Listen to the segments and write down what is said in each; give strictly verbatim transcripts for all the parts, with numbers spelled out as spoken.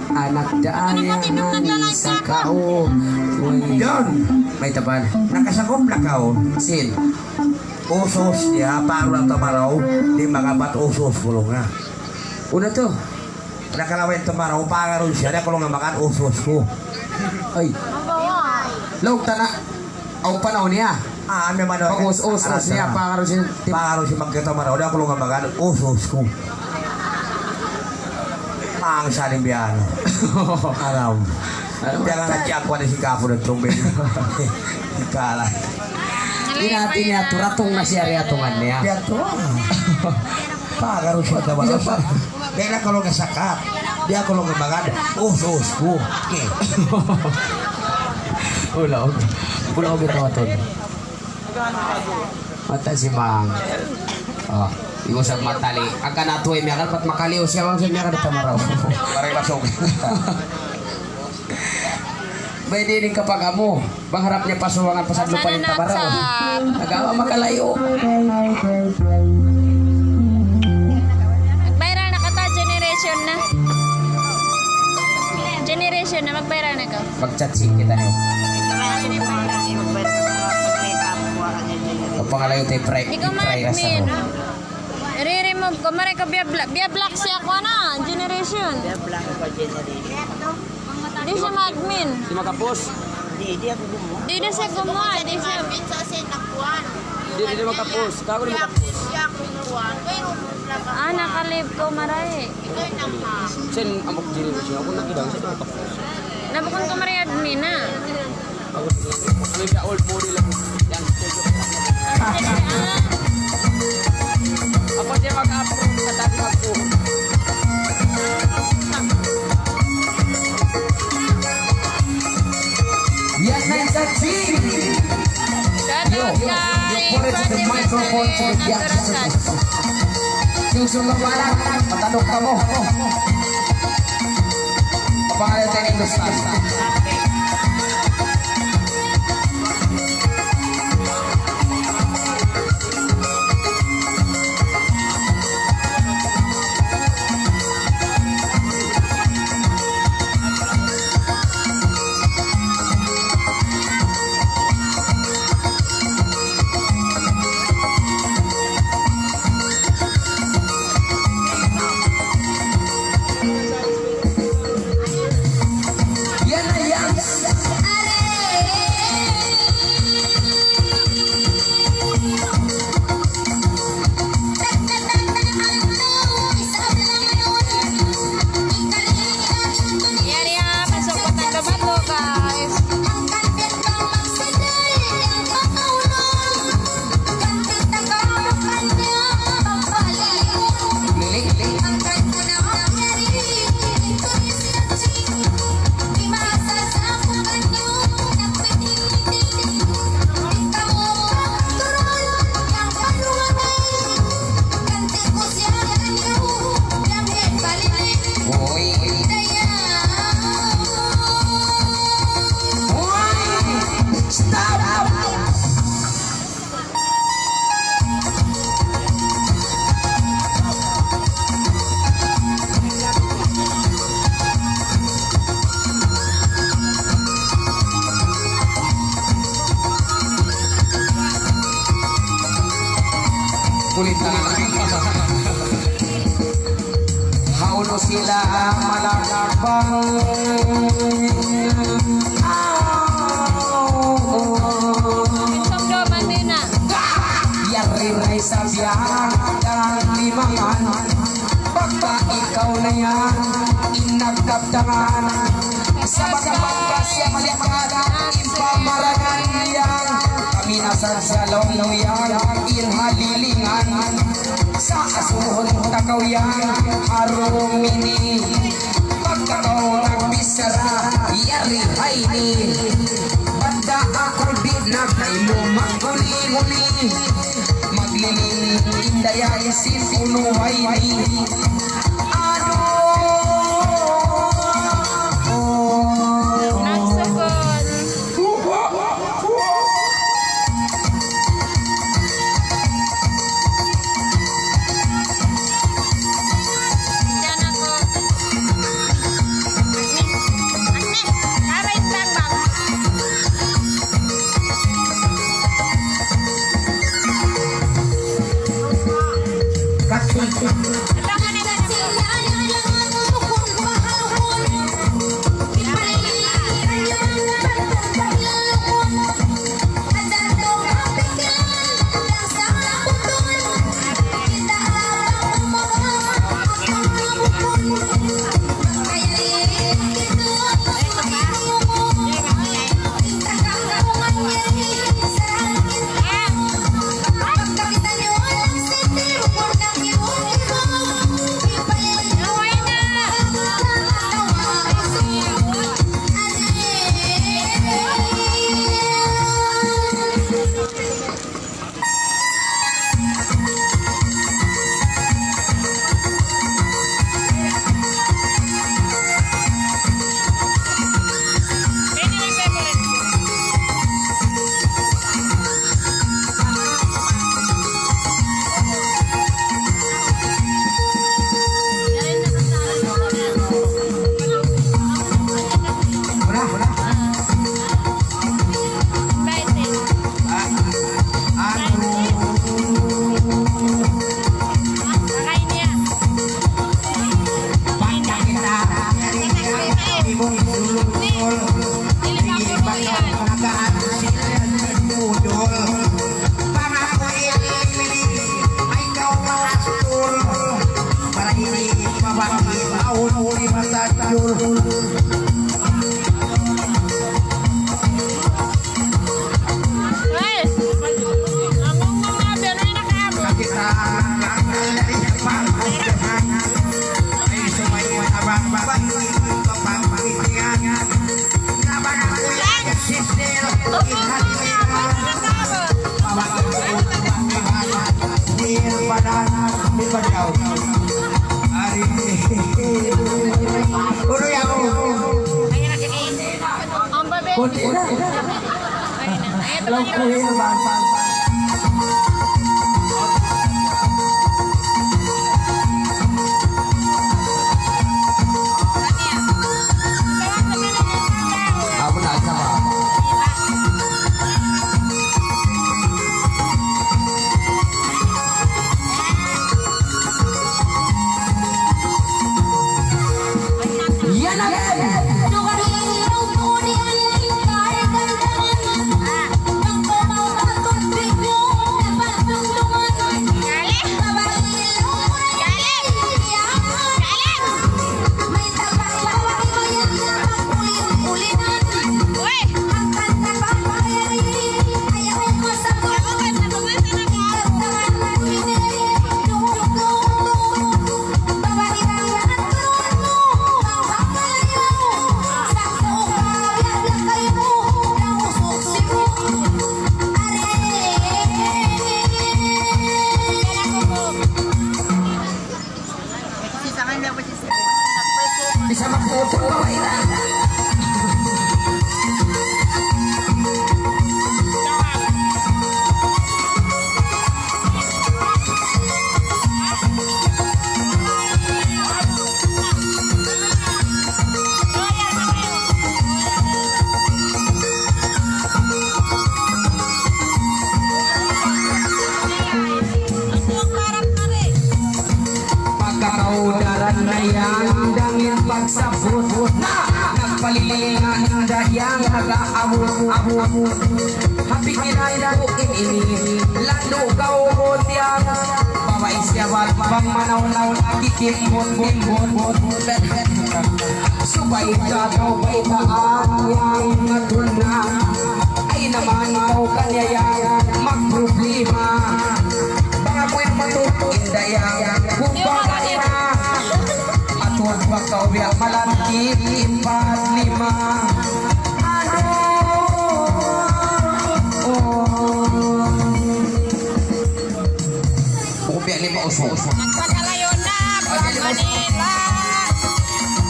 Anak daya ni sa kaw. Uy. Yan. Mayta' pa. Nakasakup na kaw. Sin. Us-us niya, pangannal tamaraw, di' makapat us-us kulungan. Unu tuud? Nakalawa in tamaraw, pangannal siya, di' kulungan makan us-us ku. Ay. Laung ta na. Awn panahun niya. Ah, memang. Pag-us-us, us niya, pangannal siya. Pangannal siya magkatamaraw, di' kulungan makan us-us ku. Ang saling biya' na. Alam. Alam. Jangan na siya kuha na si Kapo na tumbin. Ikala. Di' na, di' na, turatung na siya, riyatungan niya. Biya' to. Pagaro siya daw. Di' na kulungan sakat. Di' kulungan magad. Us-us ku. Okay. Ulaw. Ulaw kita matun. Mata si Mang. Oh, ibu sa matali. Akan atu ay miyakal pat makaliw siya, Mang, siya miyakal tamaraw. Pareho masuk. Pwede rin kapag amo, bang harap niya pasuwangan pasal lupa yung tamaraw. Nagawa makalayo. Mag-viral na ka ta, generation na. Generation na, mag-viral na ka. Mag-chat si kita niyo. Kapangalayo tayo, pray, Ikaw, pray rasa admin. Ko. I-remove ko, maray ka biya' bla-, biya' black siya ko na, generation. Biya' black ko generation. Di' siya ma-admin. Di' makapos. Di', di' ako gumawa. Di', di' siya gumawa, di' siya. Di', di' makapos. Kago di' makapos. Ah, naka-live ko, maray. Sen, amok diri ko siya. Ako nakita ko sa mga kapos. Nabukun ko maray admin na. Ako, ano siya, old model lang. Yan. Ako siya mag-approve sa dati mag-approve. Yan na yung sa G. Shout out kay Francis Miguel Antarasat. Susunod na pala, matanong ka mo. Kapangalan tayo ng Hindustan. Yan na yan. Yari, ah, masuk ko na dumato, guys. Kulit na lang. Hawnu sila malakbang. Aw. Yari ray sa biya' dan limangan. Pagka ikaw na yan, in nagdabdangan. Sabagay pagka siya malikat, in pamaranan niya. Kami na sa salong yan, in halilingan. Sa asuhon takaw yan, harumini. Pagkatau nagbichara, yari hayni. Banda aku di' na kaymu magmuli-muli. Magliling in dayay sin unu hayni. Aduh. Nagsukul. Diyan ako. Uli mata tidur. Hey, ngomong na, biar enak kamu. Sakit hati. Ay, sumaya na ba? Ba? Ba? Ba? Bisa magpupul pa ba ina? Pagkakaudaran na yan, dangin pagsabut na, nagpalilingan na yan, nag-aabut-abut. Hapikiran ku ini, landu' kaubut yan. Babai siya bat, bang manaw-naw, nakikimbut-kimbut. Subay ka daw baytaan yan, matun na. Ay naman, ikaw kanya yan magproblema. Bang amu in matud in dayang, kung baka ina. Atud pa kaw biya' malantik, impat, lima. Aduh. Oh. Bukun biya' lima usug. Nagpakalayo na from Manila.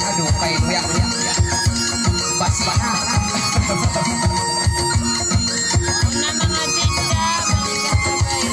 Aduh, kay kuya, kuya, kuya. Basi na. Una mga tita, mga kasabay.